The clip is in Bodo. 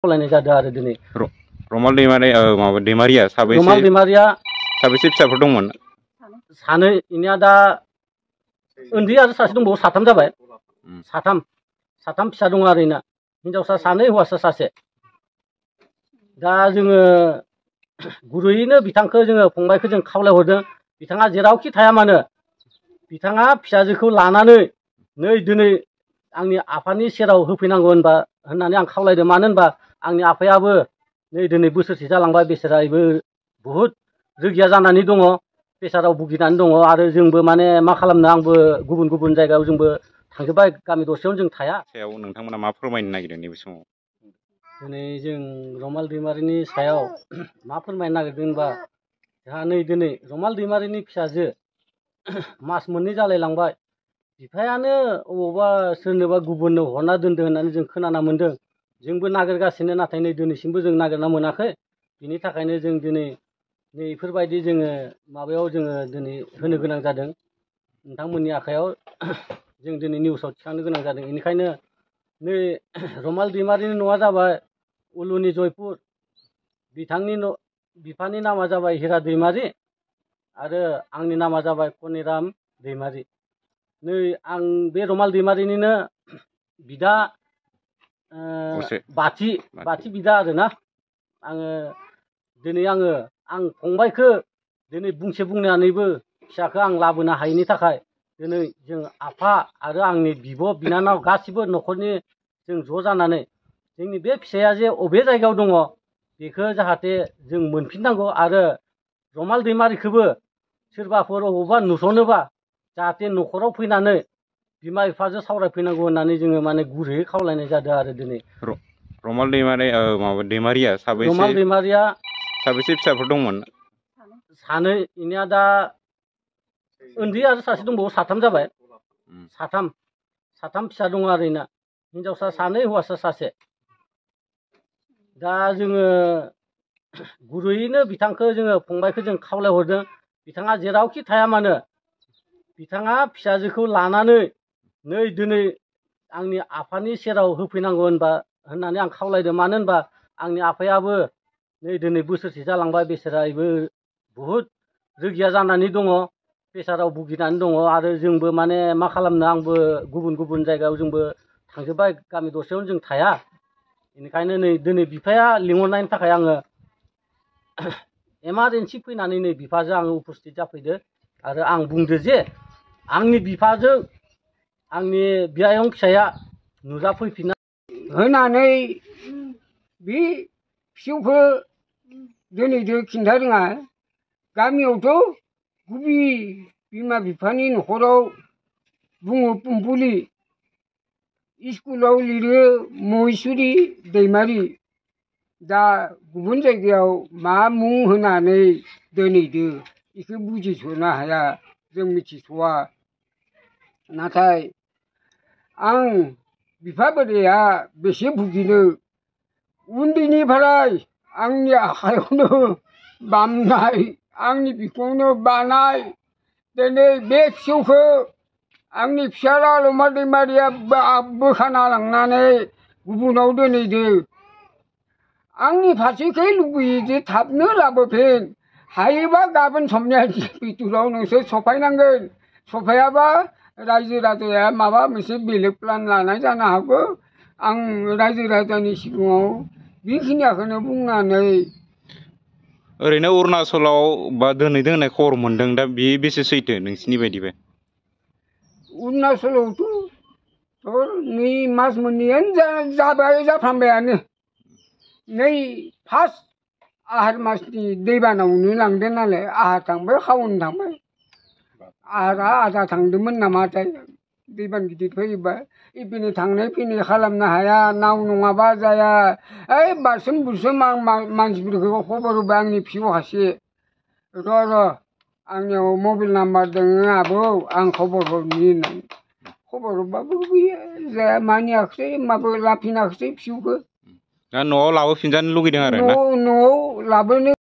खावलायनाय जादों आरो दिनै रमाल दैमारि माबा दैमारिया साबैसे रमाल दैमारिया साबैसे फिसाफोर दंमोन सानै इनिया दा उन्दै आरो सासे दंबावो साथाम जाबाय साथाम फिसा दं आरो इना हिनजावसा सानै हौवासा सासे दा जोङो गुरैयैनो बिथांखौ जोङो फंबायखौ जों खावलायहरदों बिथाङा जेरावखि थाया मानो बिथाङा फिसाजोखौ लानानै नै दिनै आंनि आफानि सेराव होफैनांगौ होननानै आं खावलायदों मानो होनबा आंनि आफायाबो नै दिनै बोसोरसे जालांबाय बेसोराबो बुहुद रोगिया जानानै दङ प्रेसाराव भुगिनानै दङ आरो जोंबो माने मा खालामनो आंबो गुबुन गुबुन जायगायाव जोंबो थांजोब्बाय गामि दरसेयावनो जों थाया सायाव नोंथांमोना मा फोरमायनो नागिरदों नैबे समाव दिनै जों रमाल दैमारिनि सायाव मा फोरमायनो नागिरदों होनबा जोंहा नै दिनै रमाल दैमारिनि फिसाजो मास मोननै जालायलांबाय बिफायानो अबावबा सोरनोबा गुबुननो हरना दोनदों होननानै जों खोनाना मोन्दों जोंबो नागिरगासिनो नाथाय नै दिनैसिमबो जों नागिरना मोनाखै बिनि थाखायनो जों दिनै नैफोरबायदि जोङो माबायाव जोङो दिनै होनो गोनां जादों नोंथांमोननि आखायाव जों दिनै निउसाव थिखांनो गोनां जादों बेनिखायनो नै रमाल दैमारिनि न'आ जाबाय उलुनि जयपुर बिथांनि बिफानि नामा जाबाय हिरा दैमारि आरो आंनि नामा जाबाय कनिराम दैमारि नै आं बे रमाल दैमारिनिनो बिदा बाथि बिदा आरोना आङो दिनै आं फंबायखौ दिनै बुंसे बुंनानैबो फिसाखौ आं लाबोनो हायैनि थाखाय दिनै जों आफा आरो आंनि बिब' बिनानाव गासिबो न'खरनि जों ज' जानानै जोंनि बे फिसाया जे अबे जायगायाव दङ बेखौ जाहाथे जों मोनफिननांगौ आरो रमाल दैमारिखौबो सोरबाफोर अबावबा नुस'नोबा जाहाथे न'खराव फैनानै बिमा बिफाजों सावरायफैनांगौ होननानै जोङो माने गुरैयै खावलायनाय जादों आरो दिनै रमाल दैमारि माबा दैमारिया रमाल दैमारिया साबैसे फिसाफोर दंमोन सानै इनिया दा उन्दै आरो सासे दंबावो साथाम जाबाय साथाम फिसा दङ आरो इना हिनजावसा सानै हौवासा सासे दा जोङो गुरैयैनो बिथांखौ जोङो फंबायखौ जों खावलायहरदों बिथाङा जेरावखि थाया मानो बिथाङा फिसाजोखौ लानानै नै दिनै आंनि आफानि सेराव होफैनांगौ होननानै आं खावलायदों मानो होनबा आंनि आफायाबो नै दिनै बोसोरसे जालांबाय बेसोराबो बुहुद रोगिया जानानै दङ प्रेसाराव भुगिनानै दङ आरो जोंबो माने मा खालामनो आंबो गुबुन गुबुन जायगायाव जोंबो थांजोब्बाय गामि दरसेयावनो जों थाया बेनिखायनो नै दिनै बिफाया लिंहरनायनि थाखाय आङो एमारजेन्सि फैनानै नै बिफाजों आङो उपस्थित जाफैदो आरो आं बुंदो जे आंनि बिफाजों आंनि बियायं फिसाया नुजाफैफिनना होनानै बे फिसौखौ दिनैजों खिन्था रोङा गामियावथ' गुबि बिमा बिफानि न'खराव बुङो पुमपुलि स्कुलाव लिरो महेस्वरि दैमारि दा गुबुन जायगायाव मा मुं होनानै दोनहैदो बेखौ बुजिस'नो हाया जों मिथिस'वा नाथाय आं बिफा बोराया बेसे भुगिनो उन्दैनिफ्राय आंनि आखायावनो बामनाय आंनि बिखुङावनो बानाय दिनै बे फिसौखौ आंनि फिसाला रमाल दैमारिया बोखाना लांनानै गुबुनाव दोनहैदो आंनि फारसेखै लुबैयो जे थाबनो लाबोफिन हायोबा गाबोन समनिया बिथुराव नोंसोर सफायनांगोन सफायाबा रायजो राजाया माबा मोनसे बेलेग प्लान लानाय जानो हागौ आं रायजो राजानि सिगाङाव बेखिनिखौनो बुंनानै ओरैनो अरुणाचलाव बा दोनहैदों होननाय खबर मोन्दों दा बे बेसे सैथो नोंसिनि बायदिबा अरुणाचलावथ' नै मास मोननैयानो जाबाय जाफ्रामबायानो नै फार्स्ट आहार मासनि दैबानायावनो लांदों नालाय आहार थांबाय खावन थांबाय आहारा आदा थांदोंमोन नामाथाय दैबान गिदिर फैयोबा इपिने थांनाय फैनाय खालामनो हाया नाव नङाबा जाया ओइ बारसोम बुरसोम आं मानसिफोरखौ खबर होबाय आंनि फिसौ सासे र' आंनियाव मबाइल नाम्बार दङ आबौ आं खबर हरनि होननानै खबर हरबाबो जाया मानियाखिसै माबो लाफिनाखिसै फिसौखौ दा न'आव लाबोफिनजानो लुगैदों आरो न'आव लाबोनो